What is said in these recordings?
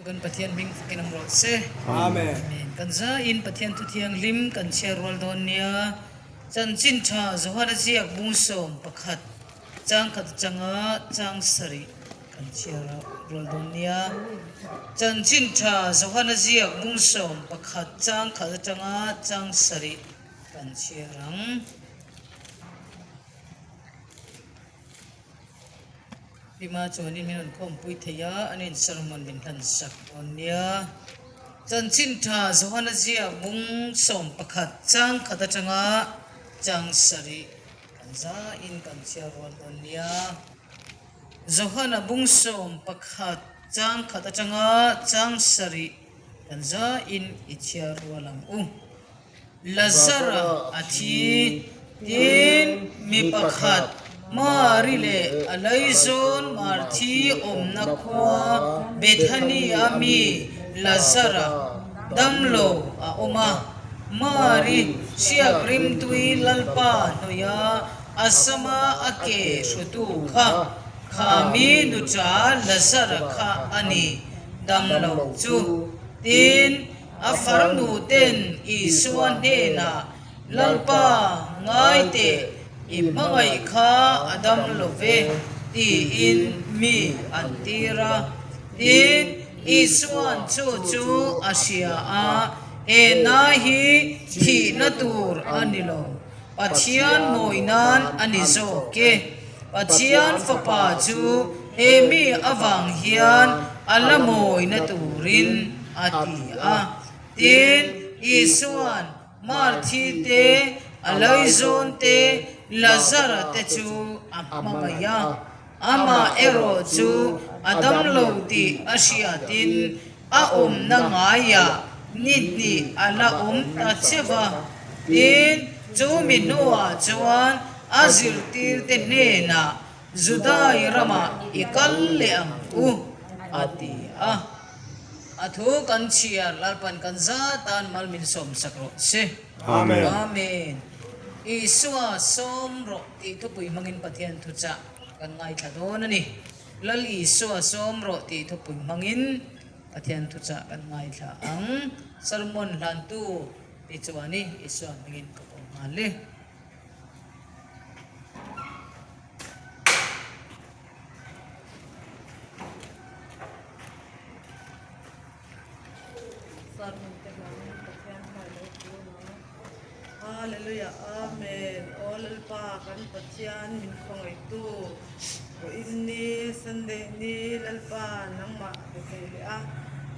Kan Pathian hming fakin awm rawh se. Amen. Kan zain Pathian thu thianghlim kan chhiar rual dawn nia. Chanchin tha Johana ziak bungsawm pakhat chang khat atanga chang sarih kan chhiar rual dawn nia. Chanchin tha Johana ziak bungsawm pakhat chang khat atanga chang sarih kan chhiar ang. Bima chuanin min rawn khawmpui thei a, an in sermon min hlan sak dawn nia. Chanchin tha Johana ziak bung 11 chang khat atanga chang sarih kan zain kan chhiar rual dawn nia. Johana bung 11 chang khat atanga chang sarih kan zain i chhiar rual ang u. Lazara a thi, tin mi pakhat Mari leh a laizawn Marthi awmna khua Bethany-a mi Lazara damlo a awm a. Mari hriak rimtui Lalpa hnawih a sama a ke hrutu kha kha mi nuṭa Lazara kha a ni damlo chu, tin A farnu ten Isua hnenah, Lalpa, ngai teh, i hmangaih kha a dam lo ve, tiin mi an tir a. Tin, Isua'n chu chu a hria a, He na hi thihna tur a ni lo, Pathian mawi nan a ni zawk e. Pathian Fapa chu he mi avang hian a la mawina turin a ti a. Tin, Isua'n Marthi te, a laizawn te, Lazara te chu a hmangaih a. Amah erawh chu a damlo tih a hriatin a awmna ngaiah ni hnih a la awm ta che va. Tin, chu mi hnuah chuan a zirtirte hnenah, Judai ramah i kal leh ang u, a ti a. A thu kan chhiar Lalpan kan zatan mal min sawmsak rawh se. Amen. Amen. Isua sawm rawh tih thupui hmangin Pathian thuchah kan ngaithla dawn a ni. Lal Isua sawm rawh tih thupui hmangin Pathian thuchah kan ngaithla ang. Sermon hlantu ti chuan i Isua hmingin ka pawm nghal e. Sermon te hlangin Pathian hmai lo pur ang. Hallelujah Amen Aw Lalpa kan Pathian min khawngaihtu Vawiin ni Sunday ni Lalpa nangmah be thei leh a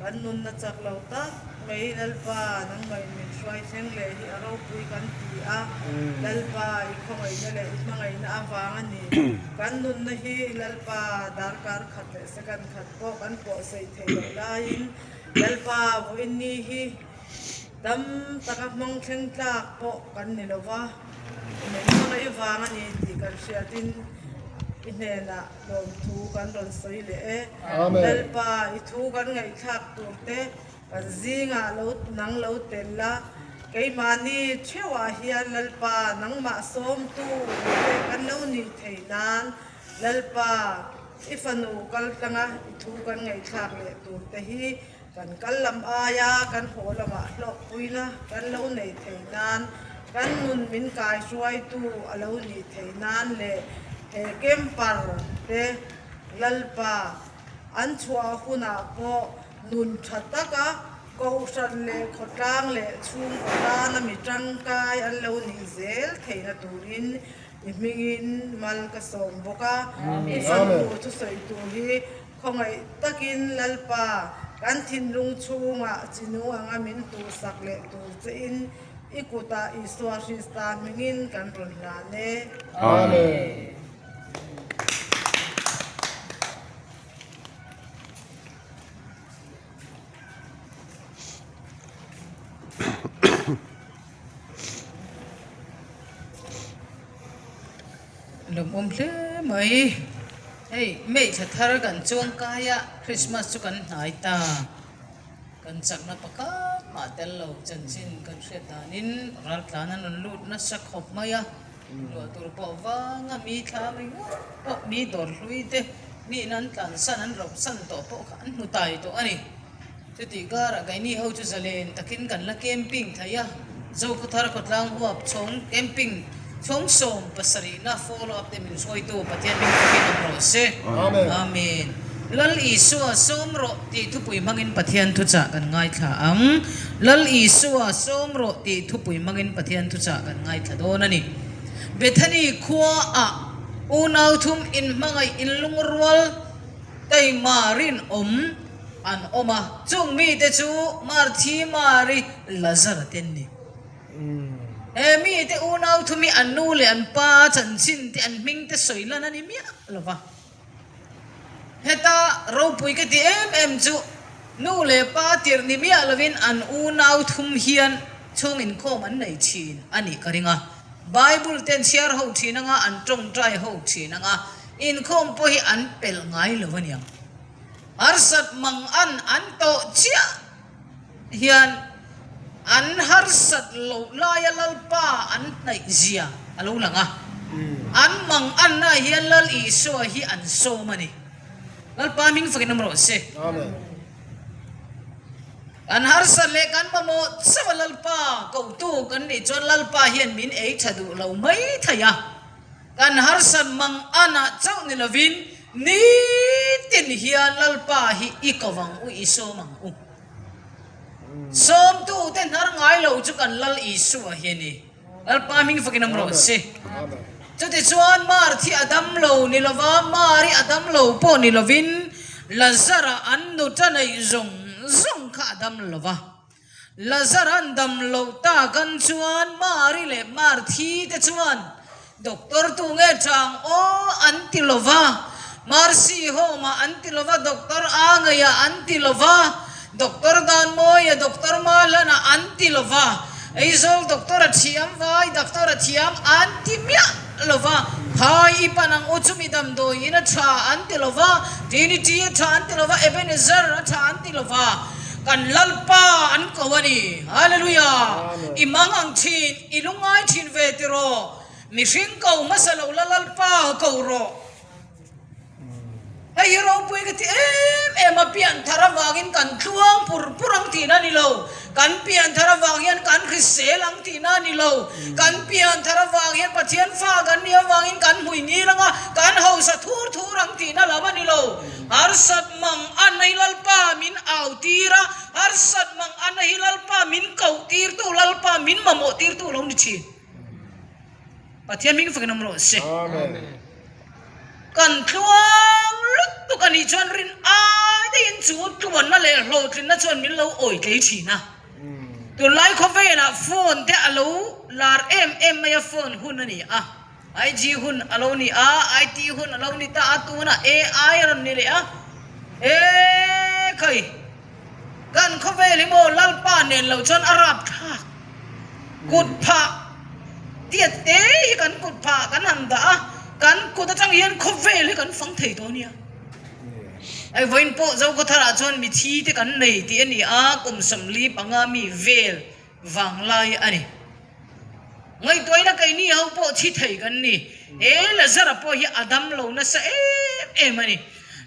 kan nunna chak lo tak mai Lalpa nangmah in min hruai thleng leh hi a ropui kan ti a Lalpa i khawngaihna leh i hmangaihna avang a ni kan nunna hi Lalpa darkar khat leh second khat pawh kan pawhsawi theih loh laiin Lalpa vawiin ni hi Dam taka hmang thleng tlak pawh kan ni lo va, min hmangaih vang a ni tih kan hriatin i hnenah lawmthu kan rawn sawi leh e. Lalpa, i thu kan ngaihthlak tur te kan zingah lo nang lo tel la, keimahni theuhah hian Lalpa nangmah sawmtu te kan lo nih thei nan Lalpa, i fanu kaltlanga i thu kan ngaihthlak leh tur te hi Kan kal lam aia kan haw lamah hlawkpuina kan lo nei thei nan, kan nun min kaihruaitu a lo nih thei nan leh he camper te Lalpa an chhuah hunah pawh nun tha taka Kohhran leh khawtlang leh chhungkaw tana mi tangkai an lo nih zel theihna turin i hmingin mal ka sawm bawk a, i fanu thusawi tur hi Khawngaih takin Lalpa, kan thinlung chhungah chinung anga min tuhsak leh tur che in i kutah Isua Hrista hmingin kan rawn hlan e. Amen. Lawmawm hle mai. Hei May thla thar kan chuang kai a, Christmas chu kan hnai ta. Kan chakna pakhat mah tel lo chanchin kan hriat danin raltlan an rawn lut nasa khawp mai a. Luah tur pawh vanga mi thla ringawt pawh mi dawr hlui te miin an tlansan an ropsan tawh pawh kha an hmu tai tawh a ni. Chutih karah keini ho chu zalen takin kan la camping thei a, Zokhawthar khawtlang huap chhawng camping chhawng 70na follow up te min hruaitu Pathian hming takin awm rawh se. Amen. Lal Isua sawm rawh tih thupui hmangin Pathian thuchah kan ngaithla ang. Lal Isua sawm rawh tih thupui hmangin Pathian thuchah kan ngaithla dawn a ni. Bethany khuaah unau thum inhmangaih inlungrual taima rinawm an awm a, chung mite chu Marthi, Mari, Lazara te an ni. He mite unau thum hi an nu leh an pa chanchin te an hming te sawi lan a ni miah lo va. Heta ropui ka ti em em chu nu leh pa tirh ni miah lovin an unau thum hian chhung inkhawm an nei thin a nih ka ring a. Bible te an chhiar ho thin anga, an tawngtai ho thin anga, inkhawm pawh hi an pelh ngai lo a niang. Harsat mang an an tawh chiah hian an harsat loh laia Lalpa an hnaih zia a lo lang a. An mang anna hian Lal Isua hi an sawm a ni. Lalpa hming fakin awm rawh se. Kan harsat leh kan mamawh chauh a Lalpa kotu kan nih chuan Lalpa hian min ei tha duh lo mai thei a. Kan harsat mang anah chauh ni lovin nitin hian Lalpa hi i ko ang u, i sawm ang u. Sawmtute hnar ngai lo chu kan Lal Isua hi a ni. Lalpa hming fakin awm rawh se. Chutichuan Marthi a dam lo ni lova, Mari a dam lo pawh ni lovin Lazara an nuta neih zawng zawng kha a dam lova. Lazara'n dam loh tak an chuan Mari leh Marthi te chuan Doctor tu nge chang aw an ti lo va, Mercy Home ah an ti lo va, Doctor Angai ah an ti lo va, Doctor Danmawia, Doctor Mahlana an ti lo va, Aizawl Doctor a thiam vai, Doctor a thiam an ti miah lo va, Phai i pan ang u chumi damdawi in a tha an ti lo va, Trinity a tha an ti lo va, Ebenezer a tha an ti lo va, kan Lalpa an ko a ni. Hallelujah! I mang ang thin, i lungngai thin ve tiraw? Mihring ko hmasa lo la Lalpa ko rawh. Hei hi ropui ka ti em em a, pianthar avangin kan tluang pur pur ang tihna a ni lo, kan pianthar avang hian kan hrisel ang tihna a ni lo, kan pianthar avang hian Pathian fa kan nih avangin kan hmui ngil ang a, kan hausa thur thur ang tihna lam a ni lo. Harsat mang a nei Lalpa min au tir a, harsat mang a nei Lalpa min koh tirtu Lalpa min mamawh tirtu lo ni thin. Pathian hming fakin awm rawh se. Kan tluang lutuk a nih chuan rin ai daihin chu tluanna leh hlawhtlinna chuan min lo awi tlei thin a. Tunlai khawvelah phone te a lo lar em em mai a, phone hun a ni a, IG hun a lo ni a, IT hun a lo ni ta a, tunah AI a rawn ni leh a. Ekhai! Kan khawvel hi maw Lalpa nen lo chuan a rap thlak. Kut phah tiat te hi kan kut phah kan han dah a, kan kut atang hian khawvel hi kan fang thei tawh a nia. Hei vawiin pawh Zokhawtharah chuan mithi te kan nei tih a ni a, kum 45 mi vel vanglai a ni. Ngaihtuahina keini ho pawh thi thei kan ni. He Lazara pawh hi a damlo nasa em em a ni.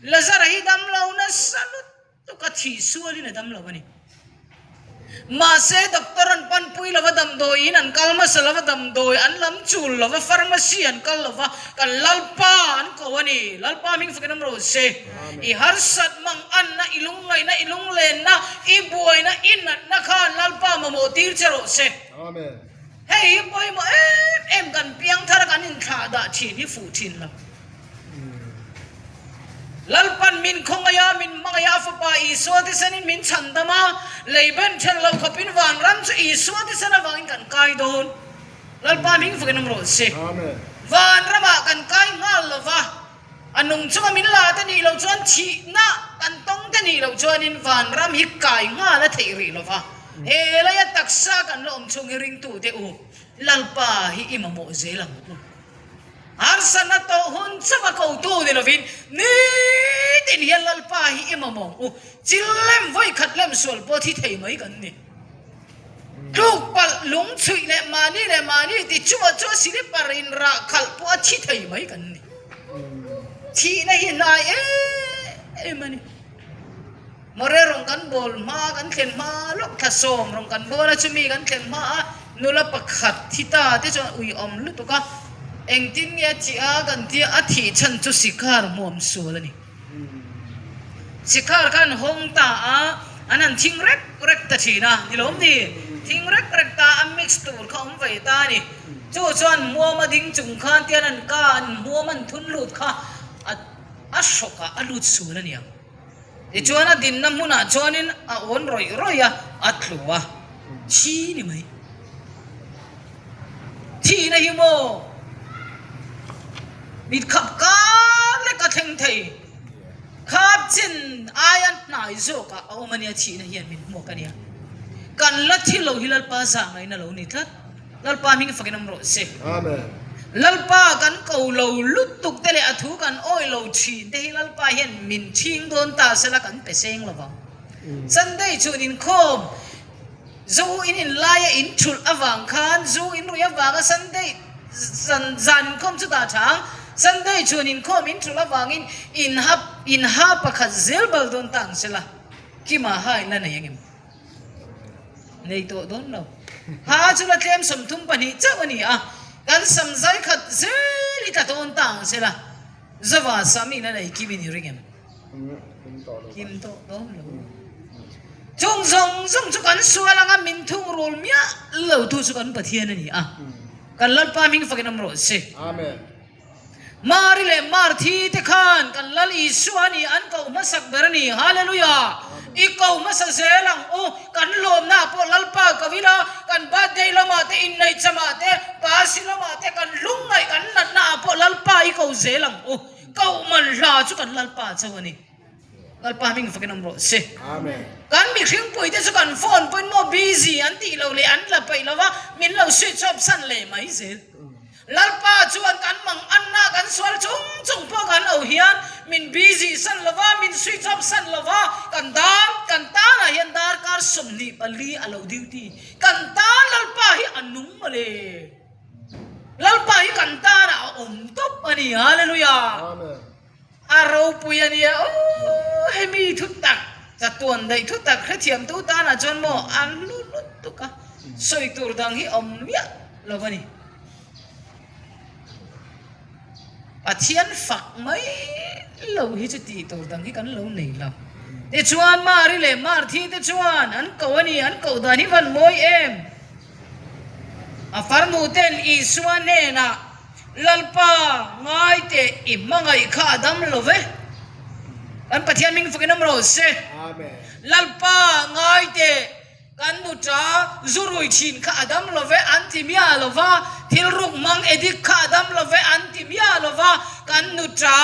Lazara hi damlo nasa lut. Tuk a thih sualin a dam lo a ni. Mahse, doctor an panpui lova, damdawiin an kal hmasa lova, damdawi an lam chul lova, pharmacy an kal lova, kan Lalpa an ko a ni. Lalpa hming fakin awm rawh se. I harsat mang anna, i lungngaihna, i lunglenna, i buaina, i natna khan Lalpa mamawh tir che rawh se. Hei hi pawimawh em em kan piangthar kan inthlah dah thin hi fuh thin lo. Lalpan min khawngaih a, min hmangaih a, a Fapa Isua thisenin min chhandam a, lei ben then lo khawpin vanram chu Isua thisen avangin kan kai dawn. Lalpa hming fakin awm rawh se. Vanramah kan kai nghal lo va, a nung chunga min la te nih loh chuan thihna kan tawng te nih loh chuanin vanram hi kai nghal a theih rih lo va. He leia taksa kan la awm chhung hi ringtute u, Lalpa hi i mamawh zel ang u. Harsatna tawh hun chauh a kotu ni lovin nitin hian Lalpa hi i mamawng u. Chil lem vawi khat lem sual pawh thi thei mai kan ni. Tluk palh lung chhuih leh mahni leh mahni ti chuah chu silipar in rah khalh pawh a thi thei mai kan ni. Thihna hi hnai em em a ni. More rawng kan bawl hma, kan thlen hma lawk thla sawm rawng kan bawl a, chumi kan thlen hma a nula pakhat thi ta te chuan ui awm lutuk a, engtin nge a thih a kan tia a thih chhan chu sikar hmuam sual a ni. Sikar kha an hawng ta a, an han thing rek rek ta thin a, ni lawm ni? Thing rek rek ta a mix tur kha awm ve ta a ni. Chu chuan hmuam a ding chung khan tian an ka an hmuam an thun lut kha a a hrawkah a lut sual a niang. Tichuan a dinna hmunah chuanin a awn rawih rawih a, a tlu a, thi ni mai. Thihna hi maw mit khap kar lek a thleng thei, khap chin aia hnai zawkah a awm a nia thihna hian min hmuak a nia. Kan la thi lo hi Lalpa zahngaihna lo ni tlat. Lalpa hming fakin awm rawh se. Amen. Lalpa kan ko lo lutuk te leh a thu kan awih lo thin te hi Lalpa hian min thing dawn ta sela kan pe seng lo vang. Sunday chhun inkhawm zu in in laia in thulh avang khan zu in ruih avanga Sunday zan zan inkhawm chu dah tha ang. Sunday chhun inkhawm in thulh avangin in ha in ha pakhat zel bal dawn ta ang sela Kima ha in la nei angem? Nei tawh dawn lo. Ha chu la tlem 32 chauh a ni a, kan sam zai khat zel hi tla dawn ta ang sela, Zova sam in a nei kim in i ring em? Kim tawh dawn lo. Chung zawng zawng chu kan sual anga min thungrul miah lo tu chu kan Pathian a ni a, kan Lalpa hming fakin awm rawh se. Amen. Mari leh Marthi te khan kan Lal Isua nih an koh hmasak ber a ni. Hallelujah! I ko hmasa zel ang u. Kan lawmna pawh Lalpa ko ila, kan birthday lamah te, inneihchamah te, pasi lamah te, kan lungngaih, kan natna ah pawh Lalpa i ko zel ang u. Koh man hla chu kan Lalpa chauh a ni. Lalpa hming fakin awm rawh se. Amen. Kan mihring puite chu kan phone pawhin maw busy an tih lo leh an la peih lo va, min lo switch off san leh mai zel. Lalpa chuan kan mang anna kan sual chung chung pawh kan lo hian min busy san lo va, min switch off san lo va, kan dar kan tanah hian darkar 24 a lo duty. Kan tan Lalpa hi a nung mawle. Lalpa hi kan tanah a awm tawp a ni. Hallelujah. Amen. A ropui a nia aw hemi thu tak chatuan daih thu tak hrethiamtu tanah chuan maw a hlu lutuk a, sawi tur dang hi awm miah lo a ni. Pathian fak mai lo hi chu tih tur dang hi kan lo nei lo. Tichuan Mari leh Marthi te chuan an ko a ni, an koh dan hi van mawi em? A farnu ten Isua hnenah Lalpa, ngai teh, i hmangaih kha a dam lo ve. Kan Pathian hming fakin awm rawh se. Lalpa, ngai teh, kan nuṭa zu rui thin kha a dam lo ve, an ti miah lo va. Thil ruk hmang edik kha a dam lo ve, an ti miah lo va. Kan nuṭa,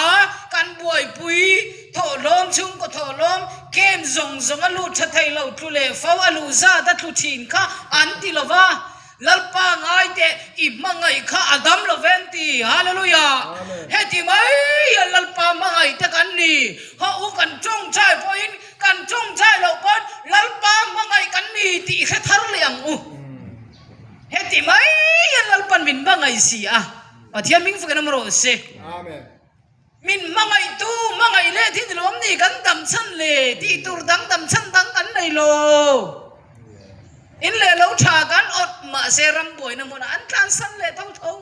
kan buaipui, thawhlawm, chhungkaw thawhlawm, camp zawng zawng a lut tha thei lo, tlu leh fo a luh zat a tlu thin kha an ti lo va. Lalpa ngai teh i hmangaih kha a dam lo ve an ti. Hallelujah! Heti mai hian Lalpa hmangaih te kan ni. Haw u kan tawngtai pawhin kan tawngtai loh pawn Lalpa hmangaih kan ni tih hre thar leh ang u. Heti mai hian Lalpan min hmangaih si a. Pathian hming fakin awm rawh se. Amen. Min hmangaihtu hmangaih leh thin lawm ni kan dam chhan le tih tur dang dam chhan dang kan nei lo. In leh lo tha kan awt mahse ram buaina hmunah an tlansan leh tho tho.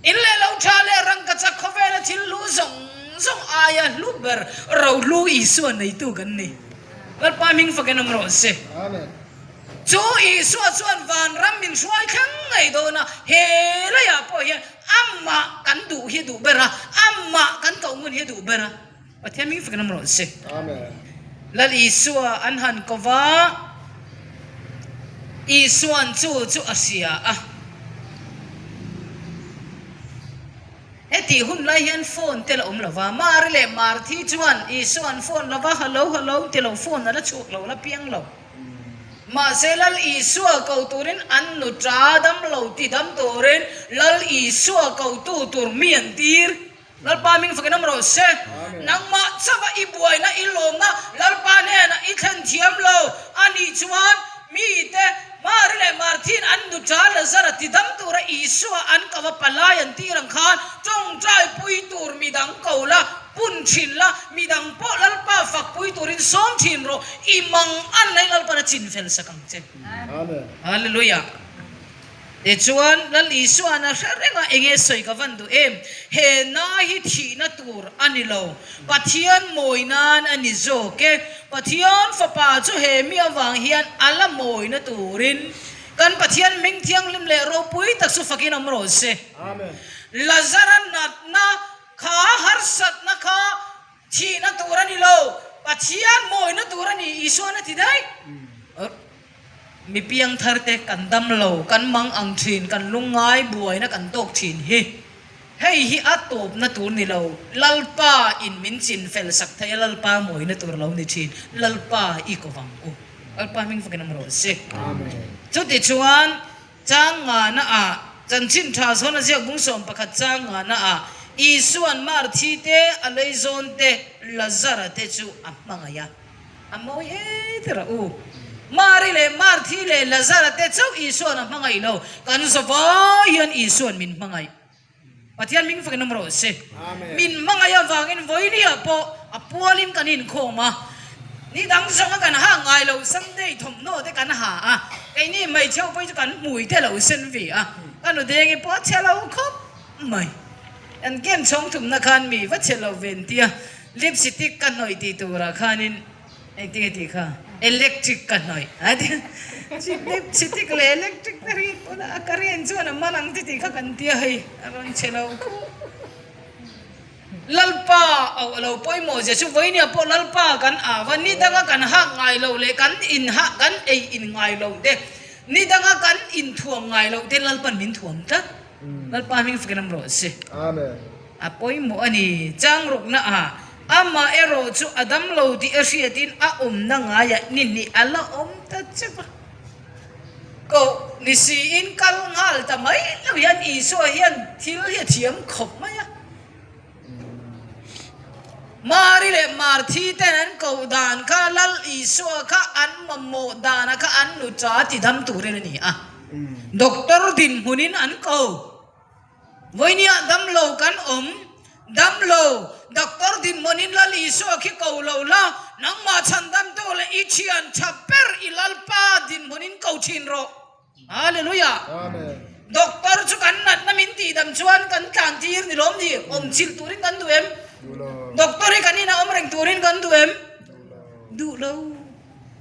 In leh lo tha leh rangkachak khawvela thil hlu zawng zawng aia hlu ber rohlu Isua neitu kan ni. Lalpa hming fakin awm rawh se. Chu Isua chuan vanram min hruai thleng ngei dawn a, he leiah pawh hian Amah kan duh hi a duh ber a, Amah kan koh ngun hi a duh ber a. Pathian hming fakin awm rawh se. Lal Isua an han ko va, Isua'n chu chu a hria a. Hetih hun lai hian phone te la awm lo va, Mari leh Marthi chuan Isua an phone lo va, Hallo, hallo ti lo phone a la chhuak lo, a la piang lo. Mahse Lal Isua ko turin an nu ta dam lo ti dam turin Lal Isua kotu tur mi an tir. Lalpa hming fakin awm rawh se. Nangmah chauha i buaina i lawmna Lalpa hnenah i thlen thiam lo a nih chuan mite Mari leh Marthin an nu ta Lazara ti dam tura Isua an ko a palai an tir ang khan tawngtai pui tur midang ko la, pun thin la, midang pawh Lalpa fak pui. thin rawh, i mang an na hi Lalpan a chinfel sak ang che. Hallelujah. Tichuan, Lal Isua'n a hre reng a, enge sawi ka van duh em? He na hi thihna tur a ni lo, Pathian mawi nan a ni zawk e. Pathian Fapa chu he mi avang hian a la mawina turin kan Pathian hming thianghlim leh ropui tak chu fakin awm rawh se. Lazara natna kha, harsatna kha thihna tur a ni lo, Pathian mawina tur a ni, Isua'n a ti daih. Mi piangthar te kan dam lo, kan mang ang thin, kan lungngai buaina kan tawk thin hi. Hei hi a tawpna tur ni lo, Lalpa in min chin fel sak thei a, Lalpa mawina tur lo ni thin, Lalpa i ko vang u. Lalpa hming fakin awm rawh se. Chutichuan, chang ngana ah, chanchin tha zawn a ziak bung 11 chang ngana ah, Isua'n Marthi te, a lei zawn te, Lazara te chu a hmangaih a. A mawi e ti rawh u. Mari leh Marthi leh Lazara te chauh Isua'n a hmangaih lo. Kan zavai hian Isua'n min hmangaih. Pathian hming fakin awm rawh se. Min hmangaih avangin vawinia pawh a pualin kan inkhawm a. Ni dang zawnga kan ha ngai lo Sunday thawmhnaw te kan ha a. Keini hmeichhe pawh hi chu kan hmui te lo sen ve a. Ka nudengi pawh a chhe lo khawp mai. Kan ken chhawng thumna khan mi va chhe lo ve an tia. Lipstick ka hnawih tih turah khanin engtin nge tih kha electric ka hnawih a ti lipstick leh electric te ri pawh a current chuan a man ang te tih kha kan tia hei a rawn che lo khuh. Lalpa auh a lo pawimawh zia chu vawinia pawh Lalpa kan au a ni danga kan hak ngai loh leh kan in hah kan ei in ngai loh te ni danga kan inthuam ngai loh te Lalpan min thuam tlat. Lalpa hming fakin awm rawh se. Amen. A pawimawh a ni. Changrukna ah amah erawh chu a dam lo tih a hriatin a awmna ngaiah ni hnih a la awm ta chep a. Koh ni siin kal nghal ta mai lo hian Isua hian thil hi a thiam khawp mai a. Mari leh Marthi ten an koh dan kha Lal Isua kha an mamawh dana kha an nucha ti dam turin a ni a. Doctor dinhmunin an ko. Vawinia damlo kan awm, damlo doctor dinhmunin Lal Isua khi ko lo la, nangmah chhandamtu leh i thian tha ber i Lalpa dinhmunin ko thin rawh. Hallelujah! Doctor chu kan natna min tihdam chuan kan tlan tir ni lawm ni? Awm chilh turin kan duh em? Doctor hi kan inah awm reng turin kan duh em? Duh lo.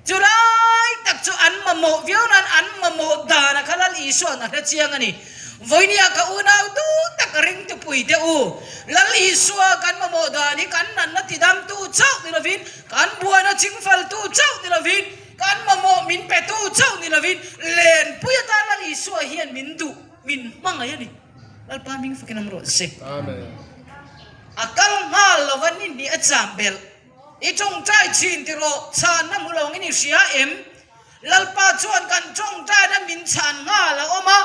Chu lai tak chu an mamawh viau nan an mamawh dana kha Lal Isua'n a hre chiang a ni. Vawinia ka unau duh tak ringtupui te u, Lal Isua kan mamawh dan hi kan natna tidamtu chauh ni lovin, kan buaina chingfaltu chauh ni lovin, kan mamawh min petu chauh ni lovin, lenpui atan Lal Isua hian min duh, min hmangaih a ni. Lalpa hming fakin awm rawh se. A kal nghal lova ni hnih a cham belh. I tawngtai thin ti rawh, chhanna hmu lo angin i hria em? Lalpa chuan kan tawngtaina min chhan nghal a awm a,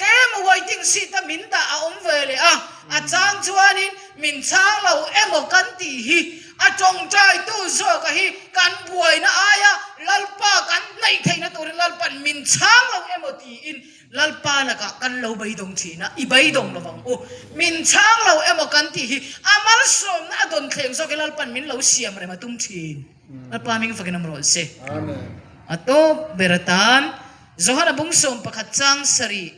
tlem waiting seat a min dah a awm ve leh a, a chang chuanin min chhang lo emaw kan tih hi a tawngtaitu zawka hi kan buaina aia Lalpa kan hnaih theihna turin Lalpa'n min chhang lo emaw tiin Lalpa lakah kan lo beidawng thin a, i beidawng lo vang u. Min chhang lo emaw kan tih hi a malsawmna a dawn thleng zawk i Lalpan min lo siam rem a tum thin. Lalpa hming fakin awm rawh se. A tawp ber atan Johana bung 11 chang sarih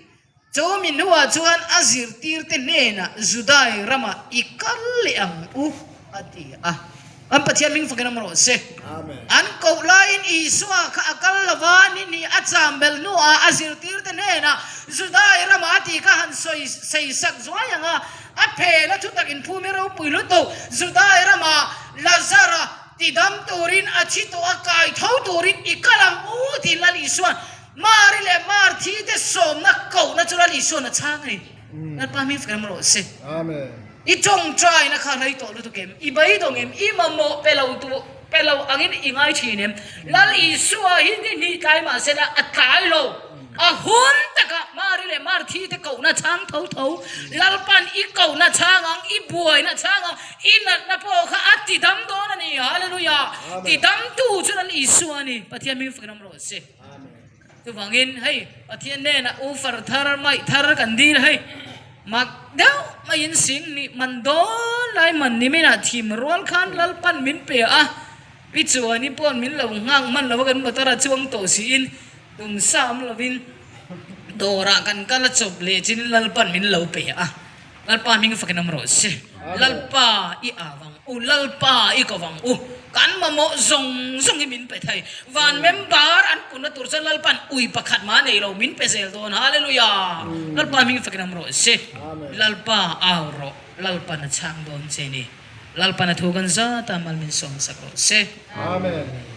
chu mi hnuah chuan a zirtirte hnenah Judai ramah i kal leh ang u a ti a. Kan Pathian hming fakin awm rawh se. An koh laiin Isua kha a kal lo va, ni hnih a cham bel hnuah a zirtirte hnenah Judai ramah a tih kha han sawi seisak zuai ang a, a phen a thutak inphum hi ropui lutuk. Judai ramah Lazara tidam turin a thi tawh a, kai tho turin i kal ang u tiin Lal Isua'n Mari leh Marthi te sawmna kohna chu Lal Isua'n a chhang a ni. Lalpa hming fakin awm rawh se. I tawngtaina kha rei tawh lutuk em? I beidawng em? I mamawh pe lo tu pe lo angin i ngai thin em? Lal Isua hi ni hnih tlai mah sela a tlai lo. A hun takah Mari leh Marthi te kohna chhang tho tho. Lalpan i kohna chhang ang, i buaina chhang ang, i natna pawh kha a tidam dawn a ni. Hallelujah! Tidamtu chu Lal Isua a ni. Pathian hming fakin awm rawh se. Chuvangin hei Pathian hnenah u far thar maih thar kan dil hei mak deuh maiin sing nih man dawn lai man ni minah thim rual khan Lalpan min pe a. Pi Chuani paw'n min lo nghak hman lo a, kan motor a chuang tawh siin tum sa awm lovin dawrah kan kal a chawp leh chin Lalpa'n min lo pe a. Lalpa hming fakin awm rawh se. Lalpa i au ang u, Lalpa i ko ang u. Kan mamawh zawng zawng hi min pe thei. Van member an punna tur chuan Lalpa'n ui pakhat mah nei lo min pe zel dawn. Hallelujah! Lalpa hming fakin awm rawh se. Lalpa au rawh, Lalpa'n a chhang dawn che ni. Lalpa'n a thu kan zat a, mal min sawm sak rawh se. Amen.